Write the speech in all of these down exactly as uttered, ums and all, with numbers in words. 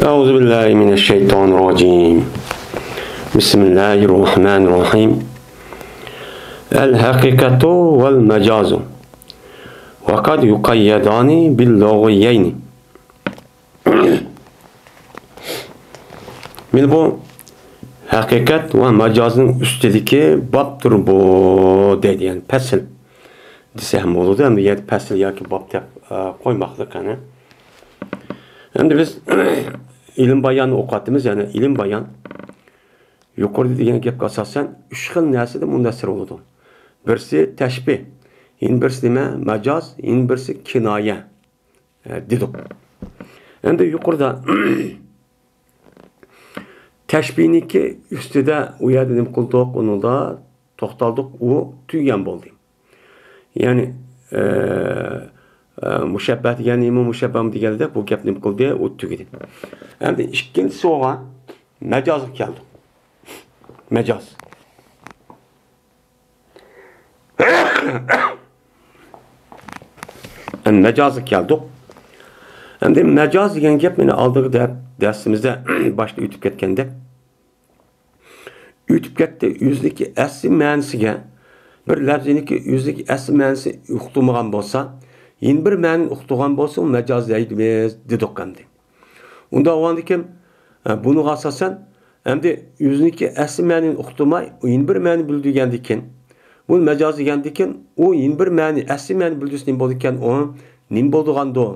أعوذ بالله من الشيطان الرجيم. بسم الله الرحمن الرحيم. الحقيقة والمجاز وقد يقيدان باللغويين. مانا بۇ ھەقىقەت ۋە مەجازنىڭ ئۈستىدىكى بابتۇر بۇ دەيدۇ، يەنى پەسىل دېسە ھەم بولىدۇ. ئەمدى يەنە پەسىل ياكى باب دەپ، ئە، قويماقلىق، قېنى. ئەمدى بىز ئىلىم باياننى ئوقۇۋاتىمىز، يەنى ئىلىم بايان يۇقىرىدا دېگەن گەپكە ئاساسەن ئۈچ خىل نەرسىدىن مۇندەسسىر بولىدۇ. بىرسى تەشبىھ، يەنە بىرسى نېمە؟ مەجاز، يەنە بىرسى كىنايە، ئە، دېدۇق. ئەمدى يۇقىرىدا تەشبىھنىڭكى ئۈستىدە ئۇ يەردە نېمە قىلدۇق؟ ئۇنىڭدا توختالدۇق، ئۇ تۈگىگەن بولدى. يەنى، ئە، ئە، مۇشەببە دېگەن نېمە، مۇشەببەمۇ دېگەندەك بۇ گەپ نېمە قىلدى؟ ئۇ تۈگىدى. ئەمدى ئىككىنچىسى بولغان مەجازغا كەلدۇق. مەجاز. ئەمدى مەجازغا كەلدۇق. ئەمدى مەجاز دېگەن گەپ مانا ئالدىنقى دەر-، دەرسىمىزدە باشتا ئۆتۈپ كەتكەندەك. ئۆتۈپ كەتتى. ئۆزىنىڭكى ئەسلى مەنىسىگە، بىر لەپزىنىڭكى ئۆزىنىڭكى ئەسلى مەنىسى ئۇقتۇرمىغان بولسا، يەنە بىر مەنىنى ئۇقتۇرغان بولسا، ئۇ مەجاز دەيمىز دېدۇق ئەمدى. ئۇنداق بولغاندىكىن، ئە، بۇنىڭغا ئاساسەن، ئەمدى ئۆزىنىڭكى ئەسلى مەنىنى ئۇقتۇرماي، يەنە بىر مەنىنى بىلدۈرگەندىكىن، بۇ مەجاز دېگەندىكىن، ئۇ يەنە بىر مەنىنى، ئەسلى مەنىنى بىلدۈرسە نېمە بولىدىكەن ئۇ؟ نېمە بولىدىغاندۇ؟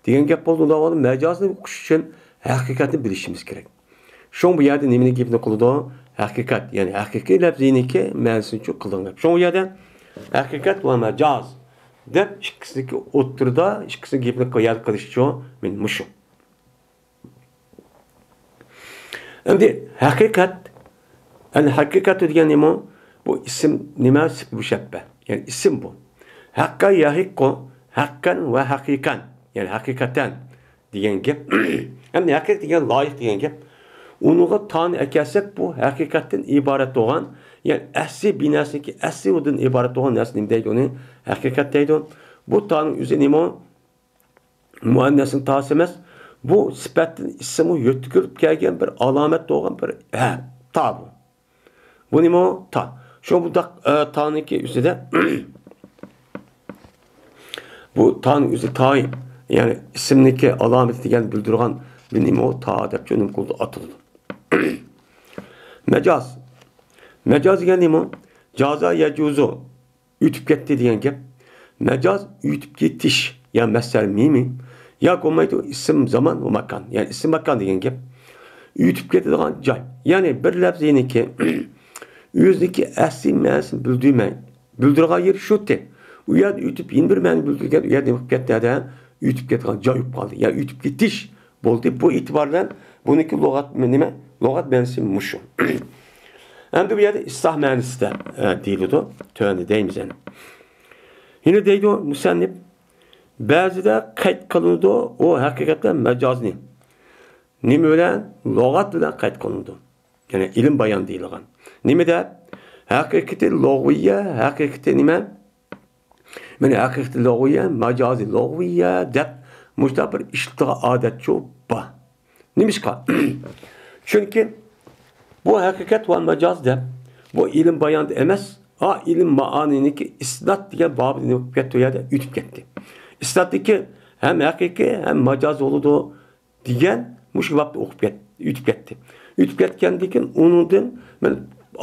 دېگەن گەپ بولدى. ئۇنداق بولغاندا مەجازنى ئۇقۇش ئۈچۈن ھەقىقەتنى بىلىشىمىز كېرەك. شۇڭا بۇ يەردە نېمىنى گېپىنى قىلىدۇ؟ ھەقىقەت، يەنى ھەقىقىي لەپزىنىڭكى مەنىسىنى چۈ قىلىدىغان گەپ. شۇڭا بۇ يەردە ھەقىقەت ۋە مەجاز دەپ ئىككىسىنىڭكى ئوتتۇرىدا، ئىككىسىنىڭ گېپىنى قىل-، يەردە قىلىشچۇ، مانا مۇشۇ. ئەمدى ھەقىقەت، يەنى ھەقىقەت دېگەن نېمە؟ بۇ ئىسىم نېمە؟ سۈپەت مۇشەببە. يەنى ئىسىم بۇ. ھەققە يەھىققۇ، ھەققەن ۋە ھەقىقەن. يەنى ھەقىقەتەن دېگەن گەپ. ئەمدى ھەقىقەت دېگەن لايىق دېگەن گەپ. ئۇنىڭغا تانى ئەكەلسەك، بۇ ھەقىقەتتىن ئىبارەت بولغان، يەنى ئەسلى بىناسىدىكى ئەسلى ئۇدىن ئىبارەت بولغان نەرسە نېمە دەيدۇ؟ ئۇنى ھەقىقەت دەيدۇ. بۇ تانىڭ ئۆزى نېمە؟ مۇئەننەسنىڭ تاسى ئەمەس. بۇ سۈپەتتىن ئىسىمغا يۆتكىلىپ كەلگەن بىر ئالامەت بولغان بىر ھە، تا بۇ. بۇ نېمە؟ تا. شۇ بۇنداق، ئە، تانىڭكى ئۈستىدە بۇ تانىڭ ئۆزى تا، يەنى ئىسىمنىڭكى ئالامىتى دېگەن بىلدۈرىدىغان بىر نېمە؟ تا دەپ شۇ نېمە قىلىدۇ؟ ئاتىلىدۇ. مەجاز. مەجاز دېگەن نېمە؟ جازا يەجۇزۇ. ئۆتۈپ كەتتى دېگەن گەپ. مەجاز ئۆتۈپ كېتىش يا مەسدەر مىمى يا بولمايدۇ ئىسىم زامان ۋە ماكان، يەنى ئىسىم ماكان دېگەن گەپ. ئۆتۈپ كېتىدىغان جاي، يەنى بىر لەپزىنىڭكى ئۆزىنىڭكى ئەسلى مەنىسىنى بىلدۈرمەي، بىلدۈرىدىغان يېرى شۇتى. ئۇ يەردە ئۆتۈپ يەنە بىر مەنىنى بىلدۈرگەن، ئۇ يەردە نېمە قىلىپ كەتتى؟ ئۆتۈپ كەتكەن جاي بولۇپ قالدى، يا ئۆتۈپ كېتىش بولدى. بۇ ئېتىبار بىلەن بۇنىڭكى لۇغەت نېمە؟ لۇغەت مەنىسى مۇشۇ. ئەمدى بۇ يەردە ئىستىلاھ مەنىسىدە، ئە، دېيىلىدۇ. تۆۋەندە دەيمىز يەنە. يەنە دەيدۇ مۇسەننىپ، بەزىدە قەيت قىلىنىدۇ ئۇ ھەقىقەتلەر مەجازنى. نېمە بىلەن؟ لۇغەت بىلەن قەيت قىلىنىدۇ. يەنى ئىلىم بايان دېيىلغان. نېمە دەپ؟ ھەقىقىتى لۇغۋىيە، ھەقىقىتى نېمە؟ مانا ھەقىقىتى لۇغۋىيە، ماجازى لۇغۋىيە دەپ مۇشۇنداق بىر ئىشلىتىدىغان ئادەتچۇ بار. نېمىشقا؟ چۈنكى بۇ ھەقىقەت ۋە ماجاز دەپ بۇ ئىلىم باياندا ئەمەس، ئا، ئىلىم مائانىنىڭكى ئىسناد دېگەن بابىدا نېمە بولۇپ كەتتى؟ ئۇ يەردە ئۆتۈپ كەتتى. ئىسنادتىكى ھەم ھەقىقىي، ھەم ماجاز بولىدۇ دېگەن مۇشۇ بابتا ئوقۇپ كەت-، ئۆتۈپ كەتتى. ئۆتۈپ كەتكەندىن كېيىن ئۇنىڭدىن مەن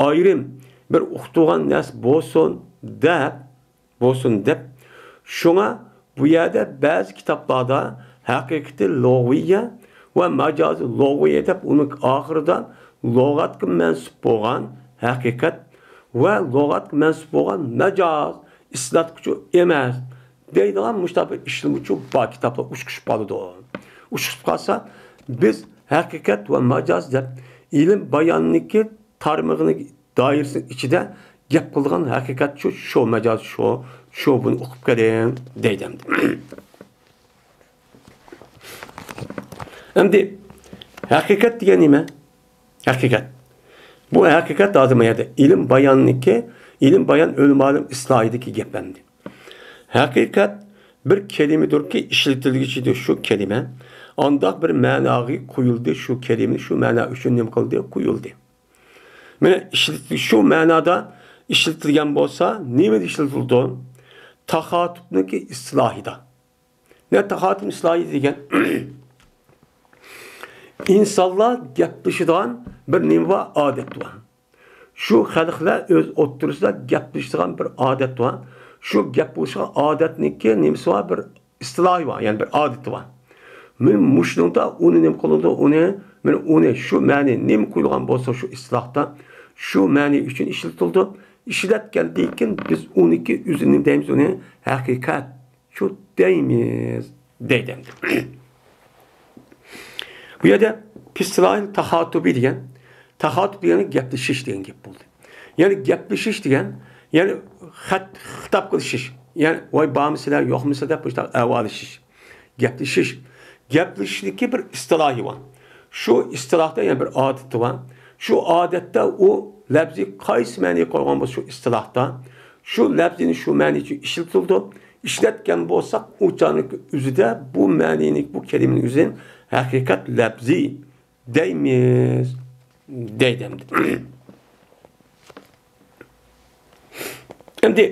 ئايرىم بىر ئۇقتۇرغان نەرسە بولسۇن دەپ، بولسۇن دەپ، شۇڭا بۇ يەردە بەزى كىتابلاردا ھەقىقىتى لۇغۋىيە ۋە ماجازى لۇغۋىيە دەپ ئۇنىڭ ئاخىرىدا لۇغەتكە مەنسۇپ بولغان ھەقىقەت ۋە لۇغەتكە مەنسۇپ بولغان ماجاز ئىسنادقىچۇ ئەمەس دەيدىغان مۇشۇنداق بىر ئىشلىمىچۇ بار كىتابلار ئۇچقۇشۇپ قالىدۇ. ئۇچقۇشۇپ قالسا، بىز ھەقىقەت ۋە ماجاز دەپ ئىلىم باياننىڭكى تارمىقىنى دائىرىسىنىڭ ئىچىدە گەپ قىلىدىغان ھەقىقەت شۇ، شۇ مەجاز شۇ، شۇ بۇنى ئوقۇپ كېلىڭ دەيدۇ ئەمدى. ئەمدى ھەقىقەت دېگەن نېمە؟ ھەقىقەت. بۇ ھەقىقەت ھازىر ما يەردە ئىلىم باياننىڭكى، ئىلىم بايان ئۆلىمالىرىنىڭ ئىسلاھىدىكى گەپ ئەمدى. ھەقىقەت بىر كەلىمىدۇركى، ئىشلىتىلگۈچىدۇر شۇ كەلىمە. ئانداق بىر مەناغا قويۇلدى، شۇ كەلىمىنى شۇ مەنا ئۈچۈن نېمە قىلدى؟ قويۇلدى. مانا ئىشلىتىل-، شۇ مەنادا ئىشلىتىلگەن بولسا، نېمىدە ئىشلىتىلىدۇ؟ تاخاتۇبنىڭكى ئىستىلاھىدا. نە تاخاتۇب ئىستىلاھى دېگەن؟ ئىنسانلار گەپلىشىدىغان بىر نېمە بار، ئادەت بار. شۇ خەلقلەر ئۆز ئوتتۇرىسىدا گەپلىشىدىغان بىر ئادەت بار. شۇ گەپ بولۇشىدىغان ئادەتنىڭكى نېمىسى بار؟ بىر ئىستىلاھى بار، يەنى بىر ئادىتى بار. مانا مۇشۇنىڭدا ئۇنى نېمە قىلىدۇ؟ ئۇنى، مانا ئۇنى، شۇ مەنى نېمە قويۇلغان بولسا شۇ ئىستىلاھتا، شۇ مەنى ئۈچۈن ئىشلىتىلىدۇ. ئىشلەتكەندىن كېيىن بىز ئۇنىڭكى ئۆزىنى نېمە دەيمىز؟ ئۇنى ھەقىقەت شۇ دەيمىز، دەيدۇ ئەمدى. بۇ يەردە پىستىلاھىل تاخاتۇبى دېگەن، تاخاتۇب دېگەن گەپلىشىش دېگەن گەپ بولدى. يەنى گەپلىشىش دېگەن، يەنى خەت-، خىتاب قىلىشىش. يەنى ۋاي بارمىسىلەر، يوقمۇسىلەر دەپ مۇشۇنداق ئەھۋاللىشىش. گەپلىشىش. گەپلىشىشنىڭكى بىر ئىستىلاھى بار. شۇ ئىستىلاھتا يەنە بىر ئادىتى بار. شۇ ئادەتتە ئۇ لەپزى قايسى مەنىگە قويغان بولسا شۇ ئىستىلاھتا، شۇ لەپزىنى شۇ مەنى ئۈچۈن ئىشلىتىلىدۇ. ئىشلەتكەن بولساق، ئۇ چاغنىڭ ئۆزىدە بۇ مەنىنى، بۇ كەلىمىنىڭ ئۆزىنى ھەقىقەت لەپزى دەيمىز، دەيدۇ ئەمدى. ئەمدى،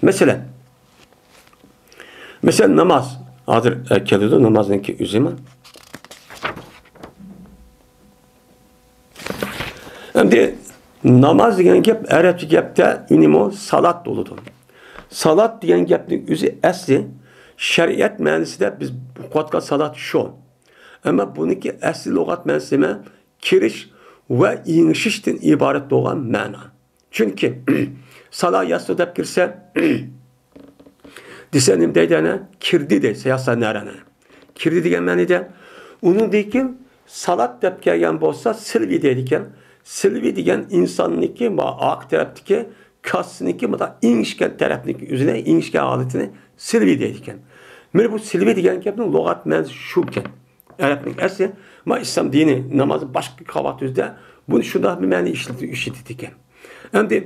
مەسىلەن، مەسىلەن، ناماز. ھازىر، ئە، كېلىدۇ نامازنىڭكى ئۆزىمۇ. ئەمدى ناماز دېگەن گەپ ئەرەبچە گەپتە ئۈنۈمى سالات بولىدۇ. سالات دېگەن گەپنىڭ ئۆزى ئەسلى شەرىئەت مەنىسىدە بىز ئوقۇۋاتقان سالات شۇ. ئەمما بۇنىڭكى ئەسلى لۇغەت مەنىسى نېمە؟ كىرىش ۋە ئېڭىشىشتىن ئىبارەت بولغان مەنا. چۈنكى سالا ياسۇ دەپ كىرسە، دېسە نېمە دەيدۇ ئەنە؟ كىردى دەيدۇ، ياسا نەرەنە. كىردى دېگەن مەنىدە. ئۇنىڭدىن كېيىن سالات دەپ كەلگەن بولسا، سىلۋى دەيدىكەن. سىلۋى دېگەن ئىنساننىڭكى، ما-، ئارقا تەرەپتىكى، كاسىسىنىڭكى، مۇنداق ئېڭىشكەن تەرەپنىڭكى ئۆزىنى، ئېڭىشكەن ھالىتىنى سىلۋى دەيدىكەن. مانا بۇ سىلۋى دېگەن گەپنىڭ لۇغەت مەنىسى شۇكەن. ئەرەبنىڭ ئەسلى، ما ئىسلام دىنى نامازنى باشقا قىلغان ۋاقتىمىزدا بۇنى شۇنداق بىر مەنىدە ئىشلىتىدىكەن. ئەمدى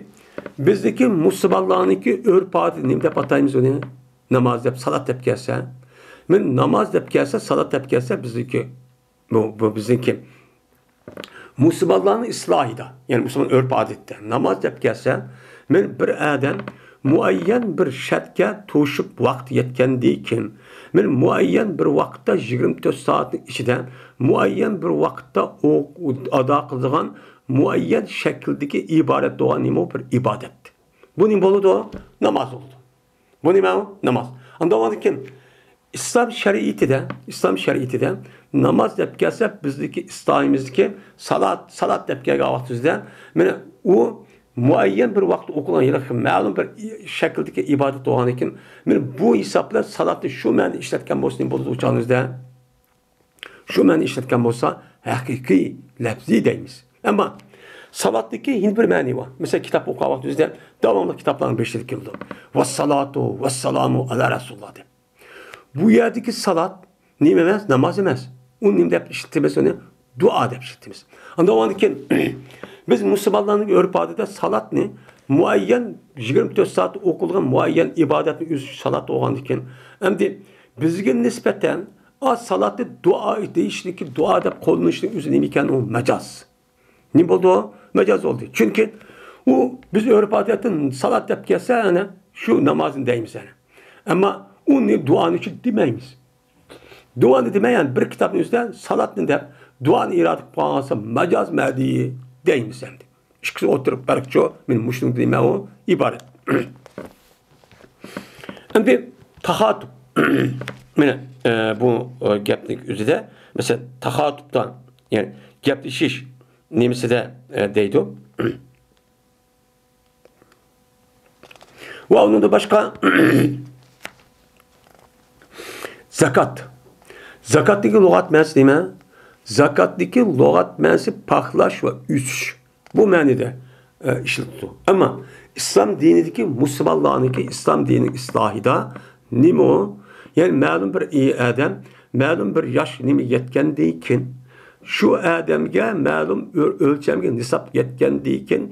بىزدىكى مۇسۇلمانلارنىڭكى ئۆرپ-ئادىتى نېمە دەپ ئاتايمىز ئۇنى؟ ناماز دەپ، سالات دەپ كەلسە. مانا ناماز دەپ كەلسە، سالات دەپ كەلسە بىزدىكى، بۇ، بۇ بىزنىڭكى مۇسۇلمانلارنىڭ ئىسلاھىدا، يەنى مۇسۇلمان ئۆرپ-ئادىتىدە ناماز دەپ كەلسە، مانا بىر ئادەم مۇئەييەن بىر شەرتكە توشۇپ ۋاقتى يەتكەندىن كېيىن، مانا مۇئەييەن بىر ۋاقىتتا يىگىرمە تۆت سائەتنىڭ ئىچىدە مۇئەييەن بىر ۋاقىتتا ئو-، ئادا قىلىدىغان مۇئەييەن شەكىلدىكى ئىبادەت بولغان نېمە بىر ئىبادەت. بۇ نېمە بولىدۇ؟ ناماز بولىدۇ. بۇ نېمە ئۇ؟ ناماز. ئاندىن كېيىن ئىسلام شەرىئىتىدە، ئىسلام شەرىئىتىدە ناماز دەپ كەلسە، بىزدىكى ئىسلامىمىزدىكى سالات، سالات دەپ كەلگەن ۋاقتىمىزدا، مانا ئۇ مۇئەييەن بىر ۋاقىتتا ئوقۇلغان، يەنى مەلۇم بىر شەكىلدىكى ئىبادەت بولغاندىن كېيىن، مانا بۇ ھېساب بىلەن سالاتنى شۇ مەنىدە ئىشلەتكەن بولسا نېمە بولىدۇ ئۇ چاغىمىزدا؟ شۇ مەنىدە ئىشلەتكەن بولسا، ھەقىقىي لەپزى دەيمىز. ئەمما سالاتنىڭكى يەنە بىر مەنىسى بار. مەسىلەن، كىتاب ئوقۇغان ۋاقتىمىزدا داۋاملىق كىتابلارنىڭ بېشىدا كېلىدۇ. ۋەسسالاتۇ ۋەسسالامۇ ئەلا رەسۇلىللا دەپ. بۇ يەردىكى سالات نېمە ئەمەس؟ ناماز ئەمەس. ئۇنى نېمە دەپ ئىشلىتىمىز؟ ئۇنى دۇئا دەپ ئىشلىتىمىز. ئاندىن كېيىن بىز مۇسۇلمانلارنىڭ ئۆرپ-ئادىتىدە سالاتنى مۇئەييەن يىگىرمە تۆت سائەت ئوقۇلغان مۇئەييەن ئىبادەتنىڭ ئۆزى سالات بولغاندىكىن، ئەمدى بىزگە نىسبەتەن ئا سالاتنى دۇئا دېيىشنىكى، دۇئا دەپ قوللىنىشنىڭ ئۆزى نېمە ئىكەن؟ ئۇ مەجاز. نېمە بولدى ئۇ؟ مەجاز بولدى. چۈنكى ئۇ بىز ئۆرپ-ئادەتتە سالات دەپ كەلسە، ئەنە شۇ نامازنى دەيمىز ئەنە. ئەمما ئۇنى دۇئانى ئۈچۈن دېمەيمىز. دۇئانى دېمەي، يەنى بىر كىتابنىڭ ئۈستىدە سالاتنى دەپ، دۇئانى ئىرادە قىلىپ قالغانسا، مەجاز مەدىي دەيمىز ئەمدى. ئىككىسى ئوتتۇرىغا پەرق شۇ، مانا مۇشۇنىڭ نېمە ئۇ ئىبارەت. ئەمدى تاخاتۇب. مانا، ئە، بۇ، ئە، گەپنىڭ ئۆزىدە، مەسىلەن، تاخاتۇبتا، يەنى گەپلىشىش نېمىسىدە، ئە، دەيدۇ. ۋە ئۇنىڭدىن باشقا زاكات. زاكاتنىڭكى لۇغەت مەنىسى نېمە؟ زاكاتنىڭكى لۇغەت مەنىسى پاكلاش ۋە ئۆسۈش. بۇ مەنىدە، ئە، ئىشلىتىدۇ. ئەمما ئىسلام دىنىدىكى مۇسۇلمانلارنىڭكى ئىسلام دىنىنىڭ ئىسلاھىدا نېمە ئۇ؟ يەنى مەلۇم بىر ئادەم، مەلۇم بىر ياش نېمە يەتكەندىن كېيىن، شۇ ئادەمگە مەلۇم ئۆ-، ئۆلچەمگە نىساب يەتكەندىن كېيىن،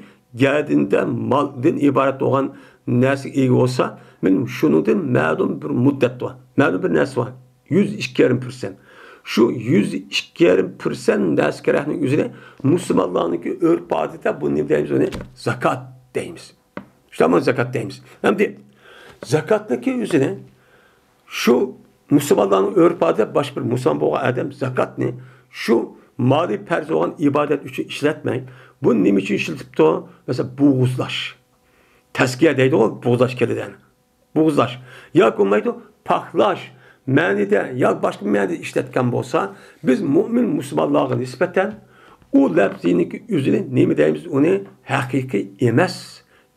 گەدىنىدە مالدىن ئىبارەت بولغان نەرسىگە ئىگە بولسا، مانا شۇنىڭدىن مەلۇم بىر مۇددەت بار، مەلۇم بىر نەرسە بار. يۈز ئىككى يېرىم پىرسەنت. شۇ يۈزدە ئىككى يېرىم پىرسەنت نەرسە كېرەكنىڭ ئۆزىنى مۇسۇلمانلارنىڭكى ئۆرپ-ئادىتىدە بۇنى نېمە دەيمىز؟ ئۇنى زاكات دەيمىز. شۇنداقمۇ زاكات دەيمىز. ئەمدى زاكاتنىڭكى ئۆزىنى شۇ مۇسۇلمانلارنىڭ ئۆرپ-ئادىتى، باشقا بىر مۇسۇلمان بولغان ئادەم زاكاتنى شۇ مالى پەرز بولغان ئىبادەت ئۈچۈن ئىشلەتمەي، بۇنى نېمە ئۈچۈن ئىشلىتىپتۇ؟ مەسىلەن، بوغۇزلاش. تەزكىيە دەيدىغۇ، بوغۇزلاش كېلىدۇ. بوغۇزلاش ياكى بولمايدۇ، پاكلاش مەنىدە ياكى باشقا مەنىدە ئىشلەتكەن بولسا، بىز مۆمىن مۇسۇلمانلارغا نىسبەتەن ئۇ لەپزىنىڭكى ئۆزىنى نېمە دەيمىز؟ ئۇنى ھەقىقىي ئەمەس.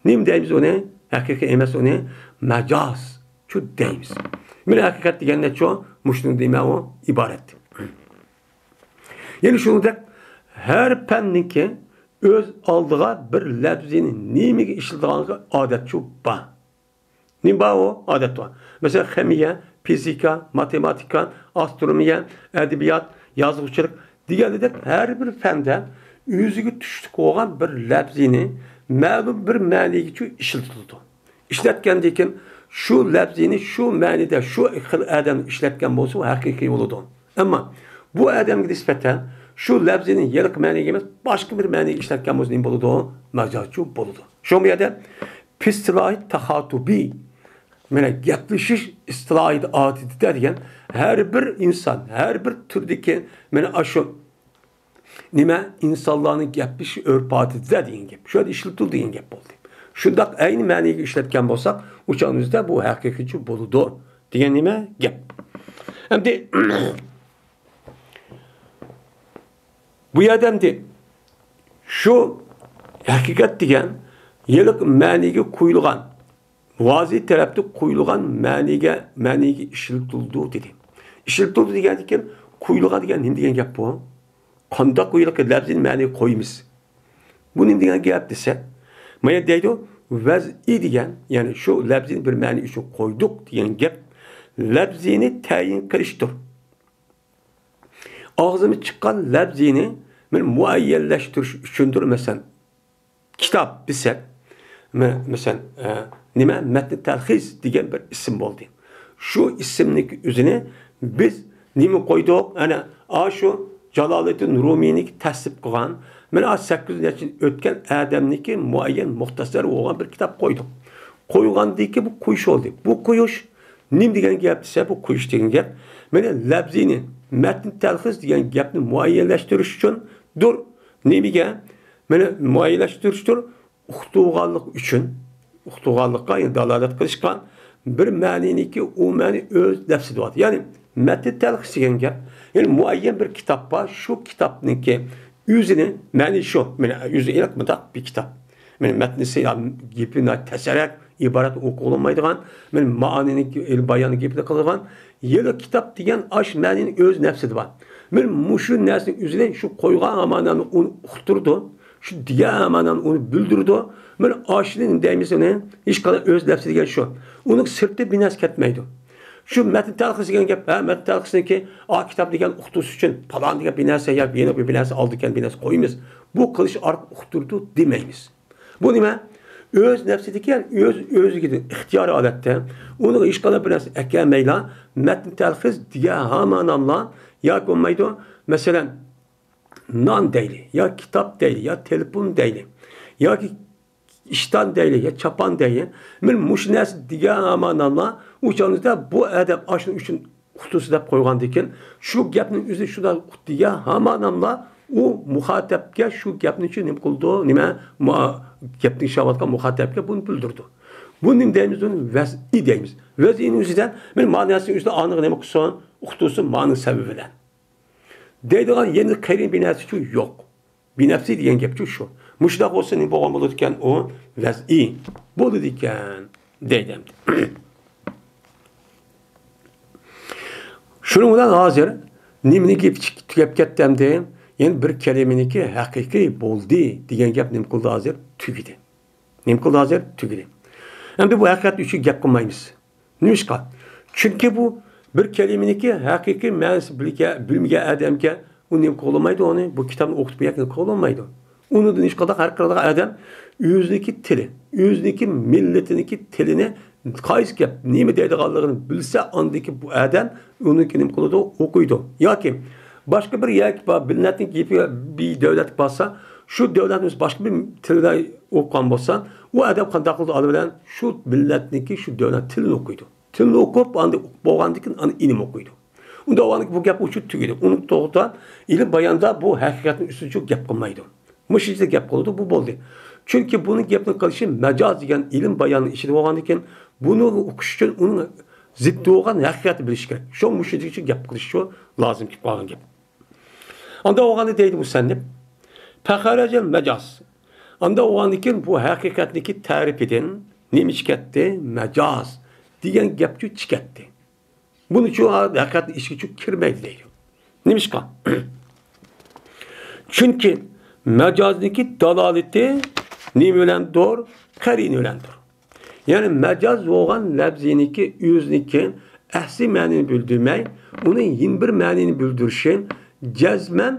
نېمە دەيمىز ئۇنى؟ ھەقىقىي ئەمەس ئۇنى، مەجازچۇ دەيمىز. مانا ھەقىقەت دېگەندەكچۇ، مۇشۇنىڭ نېمە ئۇ ئىبارەت. يەنە شۇنىڭدەك ھەر پەننىڭكى ئۆز ئالدىغا بىر لەپزىنى نېمىگە ئىشلىتىدىغانلىقى ئادەتچۇ بار. نېمە بار ئۇ؟ ئادەت بار. مەسىلەن، خىمىيە، فىزىكا، ماتېماتىكا، ئاسترونومىيە، ئەدەبىيات، يازغۇچىلىق دېگەندەك ھەر بىر پەندە ئۆزىگە تۇشلۇق بولغان بىر لەپزىنى مەلۇم بىر مەنىگىچۇ ئىشلىتىلىدۇ. ئىشلەتكەندىن كېيىن شۇ لەپزىنى شۇ مەنىدە شۇ خىل ئادەم ئىشلەتكەن بولسا، ئۇ ھەقىقىي بولىدۇ. ئەمما بۇ ئادەمگە نىسبەتەن شۇ لەپزىنى ھېلىقى مەنىگە ئەمەس، باشقا بىر مەنىگە ئىشلەتكەن بولسا، نېمە بولىدۇ؟ مەجازچۇ بولىدۇ. شۇڭا بۇ يەردە ئىستىلاھى تاخاتۇبىي، مانا گەپلىشىش ئىستىلاھىدا ئادىتىدە دېگەن ھەر بىر ئىنسان، ھەر بىر تۈردىكى مانا ئاشۇ نېمە، ئىنسانلارنىڭ گەپلىشىش ئۆرپ-ئادىتىدە دېگەن گەپ. شۇ يەردە ئىشلىتىلدى دېگەن گەپ بولدى. شۇنداق ئەينى مەنىگە ئىشلەتكەن بولساق، ئۇ چاغنىڭ ئۆزىدە بۇ ھەقىقىيچۇ بولىدۇ دېگەن نېمە گەپ. ئەمدى بۇ يەردە ئەمدى شۇ ھەقىقەت دېگەن ھېلىقى مەنىگە قويۇلغان، مۇۋازى تەرەپتە قويۇلغان مەنىگە، مەنىگە ئىشلىتىلىدۇ دېدى. ئىشلىتىلىدۇ دېگەندىن كېيىن، قويۇلغان دېگەن نېمە دېگەن گەپ بۇ؟ قانداق ھېلىقى لەپزىنى مەنىگە قويىمىز؟ بۇ نېمە دېگەن گەپ دېسە، مانا دەيدۇ، ۋەزئى دېگەن، يەنى شۇ لەپزىنى بىر مەنە ئۈچۈن قويدۇق دېگەن گەپ لەپزىنى تەيىن قىلىشتۇر. ئاغزىمىز چىققان لەپزىنى بىر مۇئەييەنلەشتۈرۈش ئۈچۈندۇر، مەسىلەن، كىتاب دېسەك، مە-، مەسىلەن، ئە، نېمە، مەتنى تەلخىس دېگەن بىر ئىسىم بولدى. شۇ ئىسىمنىڭ ئۆزىنى بىز نېمە قويدۇق؟ ئەنە، ئاشۇ جالالىدىن رۇمىينىڭكى تەسنىپ قىلغان، مانا ئاشۇ سەككىز يۈز نەچچە يىل ئۆتكەن ئادەمنىڭكى مۇئەييەن مۇختەسەر بولغان بىر كىتاب قويدۇق. قويغاندىن كېيىن بۇ قويۇش بولدى. بۇ قويۇش نېمە دېگەن گەپ دېسە، بۇ قويۇش دېگەن گەپ، مانا لەپزىنى، مەتن تەلخىس دېگەن گەپنى مۇئەييەنلەشتۈرۈش ئۈچۈندۇر. نېمىگە؟ مانا مۇئەييەنلەشتۈرۈشتۇر. ئۇقتۇرغانلىق ئۈچۈن، ئۇقتۇرغانلىققا، يەنى دالالەت قىلىشقا بىر مەنىنىكى ئۇ مەنە ئۆز نەپسىدە بار. يەنى مەتن تەلخىس دېگەن گەپ، يەنى مۇئەييەن بىر كىتاب بار، شۇ كىتابنىڭكى ئۆزىنى، مەنى شۇ، مانا ئۆزى ئېنىق مۇنداق بىر كىتاب. مانا مەتنىسى، يا گېپى ناھايىتى تەسرەك، ئىبارەت ئوقۇلمايدىغان، مانا مائانىنى، باياننى گېپىنى قىلىدىغان، يەنى كىتاب دېگەن ئاش مەنىنى ئۆز نەپسىدە بار. مانا مۇشۇ نەرسىنىڭ ئۆزىنى شۇ قويغان ئامانەنى ئۇنى ئۇقتۇرىدۇ. شۇ دېگەن مەنىنى ئۇنى بىلدۈرىدۇ. مانا ئاشۇنى دەيمىز ئۇنى، ھېچقانداق ئۆز نەپسى دېگەن شۇ. ئۇنىڭ سىرتى بىر نەرسە كەتمەيدۇ. شۇ مەتن تەلخىس دېگەن گەپ، ھە، مەتن تەلخىسنىڭكى، ئا، كىتاب دېگەن ئۇقتۇرۇش ئۈچۈن پالان دېگەن بىر نەرسە يا يەنە بىر، بىر نەرسە ئالىدىكەن، بىر نەرسە قويىمىز. بۇ قىلىش ئارقىلىق ئۇقتۇرىدۇ دېمەيمىز. بۇ نېمە؟ ئۆز نەپسىدىكى، ئۆز، ئۆزىگە ئىختىيارىي ھالەتتە، ئۇنىڭغا ھېچقانداق بىر نەرسە ئەكەلمەيلا، مەتن تەلخىس دېگەن ھامان ئاملا ياكى بولمايدۇ، مەسىلەن، نان دەيلى، يا كىتاب دەيلى، يا تېلېفون دەيلى، ياكى ئىشتان دەيلى، يا چاپان دەيلى. مانا مۇشۇ نەرسە دېگەن ماناملا، ئۇ چاغدا بۇ ئادەم ئاشۇنىڭ ئۈچۈن ئۇقتۇرسا دەپ قويغاندىكىن، شۇ گەپنىڭ ئۆزى شۇنداق دېگەن ھاماناملا، ئۇ مۇخاتەپكە شۇ گەپنى ئۈچۈن نېمە قىلىدۇ؟ نېمە؟ مۇ-، گەپنى ئىشلەۋاتقان مۇخاتەپكە بۇنى بىلدۈرىدۇ. بۇ نېمە دەيمىز؟ بۇنى ۋەزئىي دەيمىز. ۋەزئىينىڭ ئۆزىدە، مانا مانىسىنىڭ ئۆزىدە ئانىغا نېمە قىلسۇن؟ ئۇقتۇرسۇن مانىنىڭ سەۋەبى بىلەن. دەيدىغان يەنە قېرىن بىر نەرسىچۇ يوق. بىنەپسى دېگەن گەپچۇ شۇ. مۇشۇنداق بولسا نېمە بولغان بولىدىكەن؟ ئۇ ۋەزئىي بولىدىكەن دەيدۇ ئەمدى. شۇنىڭ بىلەن ھازىر نېمىنىڭكى تۈگەپ كەتتى ئەمدى؟ يەنى بىر كەلىمىنىڭكى ھەقىقىي بولدى دېگەن گەپ نېمە قىلدى ھازىر؟ تۈگىدى. نېمە قىلدى ھازىر؟ تۈگىدى. ئەمدى بۇ ھەقىقەت ئۈچۈن گەپ قىلمايمىز. نېمىشقا؟ چۈنكى بۇ بىر كەلىمىنىڭكى ھەقىقىي مەنىسى بىلگە-، بىلمىگەن ئادەمگە ئۇ نېمە قىلالمايدۇ ئۇنى؟ بۇ كىتابنى ئوقۇتۇپ بەرگەن قىلالمايدۇ. ئۇنىڭدىن ھېچقانداق ھەرىكەت قىلىدىغان ئادەم ئۆزىنىڭكى تىلى، ئۆزىنىڭكى مىللىتىنىڭكى تىلىنى قايسى گەپ نېمە دەيدىغانلىقىنى بىلسە، ئاندىن كېيىن بۇ ئادەم ئۇنىڭكى نېمە قىلىدۇ؟ ئوقۇيدۇ. ياكى باشقا بىر يەرگە بار، مىللەتنىڭ گېپى بىر دۆلەتكە بارسا، شۇ دۆلەتنىڭ باشقا بىر تىلدا ئوقۇغان بولسا، ئۇ ئادەم قانداق قىلىدۇ؟ ئالدى بىلەن شۇ مىللەتنىڭكى، شۇ دۆلەت تىلىنى ئوقۇيدۇ. تىلنى ئوقۇپ، ئاندىن ئوقۇپ بولغاندىن كېيىن ئاندىن ئىلىم ئوقۇيدۇ. ئۇنداق بولغاندىن كېيىن بۇ گەپ ئۇچۇپ تۈگىدى. ئۇنىڭ توغرىدا ئىلىم باياندا بۇ ھەقىقەتنىڭ ئۈستىدە گەپ قىلمايدۇ. مۇشۇ يەردە گەپ قىلىدۇ، بۇ بولدى. چۈنكى بۇنىڭ گەپنى قىلىشى مەجاز دېگەن ئىلىم باياننىڭ ئىچىدە بولغاندىن كېيىن، بۇنى ئوقۇش ئۈچۈن ئۇنىڭ زىددى بولغان ھەقىقەتنى بىلىش كېرەك. شۇ مۇشۇ يەرگىچە گەپ قىلىش شۇ لازىم كېلىپ قالغان گەپ. ئاندا بولغاندا دەيدۇ مۇسەننىپ، پەخەرەجەل مەجاز. ئاندا بولغاندىن كېيىن بۇ ھەقىقەتنىڭكى تەرىپىدىن نېمە چىقەتتى؟ مەجاز دېگەن گەپچۇ چىقەتتى. بۇنىچۇ ھەقىقەتنىڭ ئىچىگىچۇ كىرمەيدۇ دەيدۇ. نېمىشقا؟ چۈنكى مەجازنىڭكى دالالىتى نېمە بىلەندۇر؟ قەرىنە بىلەندۇر. يەنى مەجاز بولغان لەپزىنىڭكى ئۆزىنىڭكى ئەسلى مەنىنى بىلدۈرمەي، ئۇنى يەنە بىر مەنىنى بىلدۈرۈشى جەزمەن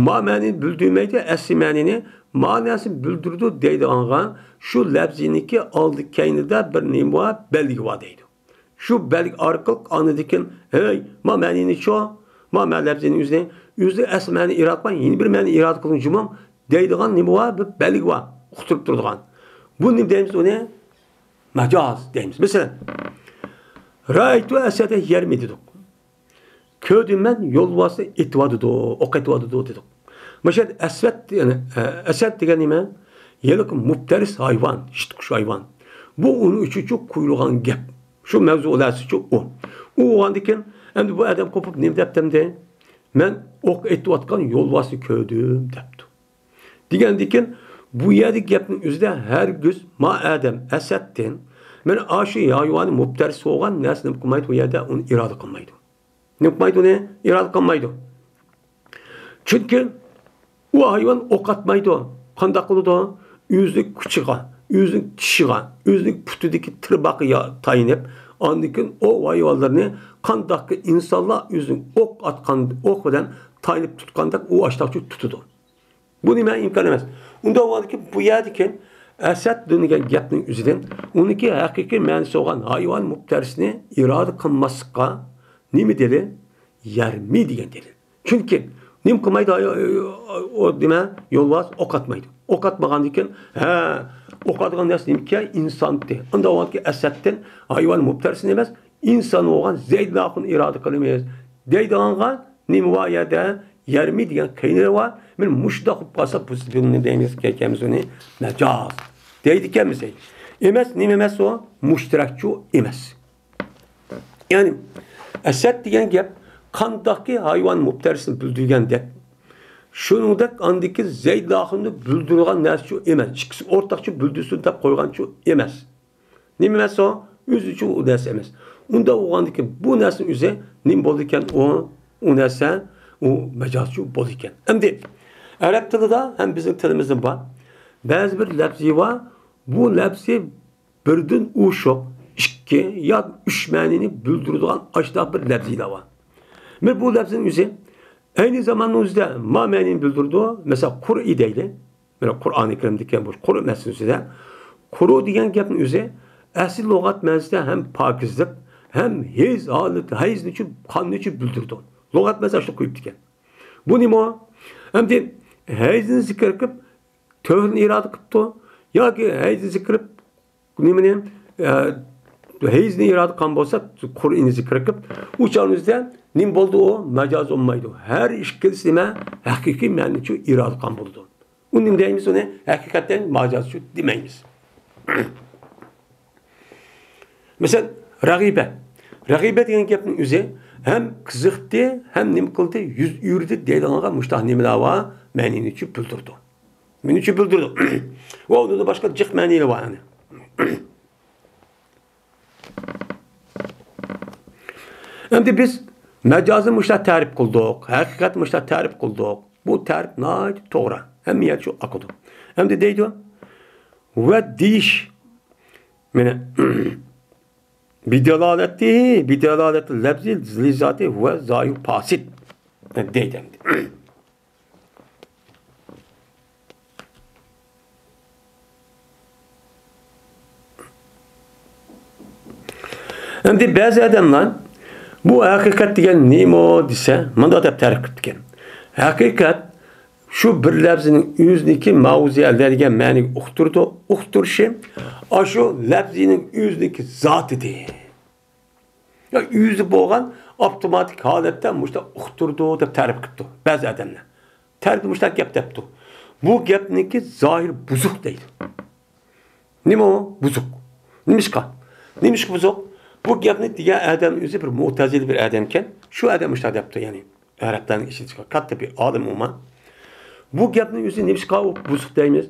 ما مەنىنى بىلدۈرمەيدۇ، ئەسلى مەنىنى، ما نەرسىنى بىلدۈرىدۇ دەيدىغانغا، شۇ لەپزىنىڭكى ئالدى كەينىدە بىر نېمە بار؟ بەلگە بار دەيدۇ. شۇ بەلگە ئارقىلىق ئاندىن كېيىن، ھەي، ما مەنىنىچۇ، ما مە لەپزىنى ئۆزىنى، ئۆزى ئەسلى مەنىنى ئىرادە قىلماي، يەنە بىر مەنىنى ئىرادە قىلغان جۇمۇ دەيدىغان نېمە بار؟ بىر بەلگە بار، ئۇقتۇرۇپ تۇرىدىغان. بۇ نېمە دەيمىز ئۇنى؟ مەجاز دەيمىز. مەسىلەن، رەئەيتۇ ئەسەدە يەرمى دېدۇق. كۆردۈم مەن يولۋاسنى ئېتىۋاتىدۇ، ئوق ئېتىۋاتىدۇ دېدۇق. مۇشۇ يەردە ئەسۋەد، يەنى، ئە، ئەسەد دېگەن نېمە؟ ھېلىقى مۇپتەرىس ھايۋان، يىرتقۇچ ھايۋان. بۇ ئۇنىڭ ئۈچۈنچۇ قويۇلغان گەپ. شۇ مەۋزۇ ئۇلارسىچۇ ئۇ. ئۇ بولغاندىن كېيىن، ئەمدى بۇ ئادەم قوپۇپ نېمە دەپتۇ ئەمدى؟ مەن ئوق ئېتىۋاتقان يولۋاسنى كۆردۈم دەپتۇ. دېگەندىكىن، بۇ يەردىكى گەپنىڭ ئۆزىدە ھەرگىز ما ئادەم ئەسەتتىن، مەن ئاشۇ ھايۋانى مۇپتەرىس بولغان نەرسىنى نېمە قىلمايدۇ، بۇ يەردە ئۇنى ئىرادە قىلمايدۇ. نېمە قىلمايدۇ ئۇنى؟ ئىرادە قىلمايدۇ. چۈنكى ئۇ ھايۋان ئوق ئاتمايدۇ. قانداق قىلىدۇ؟ ئۆزىنىڭ كۇچىغا، ئۆزىنىڭ چىشىغا، ئۆزىنىڭ پۇتىدىكى تىرباقىغا تايىنىپ، ئاندىن كېيىن ئوۋ ھايۋانلىرىنى قانداقكى ئىنسانلار ئۆزىنىڭ ئوق ئاتقان، ئوق بىلەن تايىنىپ تۇتقاندەك ئۇ ئاشتاقچۇ تۇتىدۇ. بۇ نېمە؟ ئىمكان ئەمەس. ئۇنداق بولغاندىكىن بۇ يەردىكى ئەسەت دېگەن گەپنىڭ ئۆزىدىن ئۇنىڭكى ھەقىقىي مەنىسى بولغان ھايۋان مۇپتەرىسنى ئىرادە قىلماسلىققا نېمە دەلىل؟ يەرمى دېگەن دەلىل. چۈنكى نېمە قىلمايدۇ؟ ئۇ نېمە؟ يولۋاس ئوق ئاتمايدۇ. ئوق ئاتمىغاندىن كېيىن، ھە، ئوق ئاتىدىغان نەرسە نېمىكەن؟ ئىنسانتى. ئۇنداق بولغاندىكىن ئەسەتتىن ھايۋان مۇپتەرىسىنى ئەمەس، ئىنسان بولغان زەيدىن ئاخۇننى ئىرادە قىلىمىز دەيدىغانغا نېمە بار يەردە؟ يەرمى دېگەن قەينىلەر بار. مانا مۇشۇنداق بولۇپ قالسا، بۇ بىلىمنى دەيمىز، كەيكەمىز ئۇنى مەجاز دەيدىكەنمىز. ئەمەس، نېمە ئەمەس ئۇ؟ مۇشتەرەكچۇ ئەمەس. يەنى، ئەسەت دېگەن گەپ قانداقكى ھايۋان مۇپتەرىسىنى بىلدۈرگەندەك، شۇنىڭدەك ئاندىكى زەيدىن ئاخۇننى بىلدۈرىدىغان نەرسىچۇ ئەمەس. ئىككىسى ئورتاقچە بىلدۈرسۇن دەپ قويغانچۇ ئەمەس. نېمە ئەمەس ئۇ؟ ئۆزىچۇ ئۇ نەرسە ئەمەس. ئۇنداق بولغاندىكىن بۇ نەرسىنىڭ ئۆزى نېمە بولىدىكەن ئۇ؟ ئۇ نەرسە ئۇ مەجازچۇ بولىدىكەن. ئەمدى ئەرەب تىلىدا ھەم بىزنىڭ تىلىمىزدا بار. بەزى بىر لەپزى بار. بۇ لەپزى بىردىن ئوشۇق ئىككى يا ئۈچ مەنىنى بىلدۈرىدىغان ئاشۇنداق بىر لەپزىلەر بار. مانا بۇ لەپزىنىڭ ئۆزى ئەينى زاماننىڭ ئۆزىدە ما مەنىنى بىلدۈرىدۇ. مەسىلەن، قۇرئى دەيلى. مانا قۇرئانى كەرىمدىكى بۇ قۇرۇ مەسىلىسىدە، قۇرۇ دېگەن گەپنىڭ ئۆزى ئەسلى لۇغەت مەنىسىدە ھەم پاكىزلىق، ھەم ھەيز ھالىتى، ھەيزنىچۇ، قاننىچۇ بىلدۈرىدۇ. لۇغەت مەنىسى ئاشۇنداق قويۇپتىكەن. بۇ نېمە؟ ئەمدى ھەيزنى زىكىر قىلىپ، تۆھرىنى ئىرادە قىپتۇ ياكى ھەيزنى زىكىر قىلىپ، نېمىنى، ئە، ھەيزنى ئىرادە قىلغان بولسا، قۇرئىنى زىكىر قىلىپ، ئۇ چاغنىڭ ئۆزىدە نېمە بولدى ئۇ؟ مەجاز بولمايدۇ. ھەر ئىككىلىسى نېمە؟ ھەقىقىي مەنىچۇ ئىرادە قىلغان بولىدۇ. ئۇنى نېمە دەيمىز؟ ئۇنى ھەقىقەتەن مەجازچۇ دېمەيمىز. مەسىلەن، رەغىبە. رەغىبە دېگەن گەپنىڭ ئۆزى ھەم قىزىقتى، ھەم نېمە قىلدى؟ يۈز ئۆرۈدى دەيدىغانغا مۇشۇنداق نېمىلەر بار؟ مەنىنىچۇ بىلدۈرىدۇ. مېنىڭچە بىلدۈردى. ۋە ئۇنىڭدىن باشقا جىق مەنىلەر بار يەنى. ئەمدى بىز مەجازنى مۇشۇنداق تەرىپ قىلدۇق، ھەقىقەتنى مۇشۇنداق تەرىپ قىلدۇق. بۇ تەرىپ ناھايىتى توغرا. ھەممە يەردە شۇ ئاقىدۇ. ئەمدى دەيدۇ، ۋە دېيىش. مانا، بىدالالەتى، بىدالالەتى لەپزى لىزاتى ۋە زايۇ پاسىد. دەيدۇ ئەمدى. ئەمدى بەزى ئادەملەر بۇ ھەقىقەت دېگەن نېمە دېسە، مۇنداق دەپ تەرىپ قىپتىكەن. ھەقىقەت شۇ بىر لەپزىنىڭ ئۆزىنىكى ماۋزۇئەلەرگە مەنىگە ئۇقتۇرىدۇ، ئۇقتۇرۇشى ئاشۇ لەپزىنىڭ ئۆزىنىكى زاتىدىن. يا ئۆزى بولغان ئاپتوماتىك ھالەتتە مۇشۇنداق ئۇقتۇرىدۇ دەپ تەرىپ قىپتۇ بەزى ئادەملەر. تەرىپتە مۇشۇنداق گەپ دەپتۇ. بۇ گەپنىڭكى زاھىرى بۇزۇق دەيدۇ. نېمە ئۇ؟ بۇزۇق. نېمىشقا؟ نېمىشقا بۇزۇق؟ بۇ گەپنى دېگەن ئادەم ئۆزى بىر مۇتەزىلە بىر ئادەمكەن. شۇ ئادەم مۇشۇنداق دەپتۇ، يەنى ئەرەبلەرنىڭ ئىچىدىكى كاتتا بىر ئالىم ئۇما. بۇ گەپنىڭ ئۆزى نېمىشقا ئۇ بۇزۇق دەيمىز؟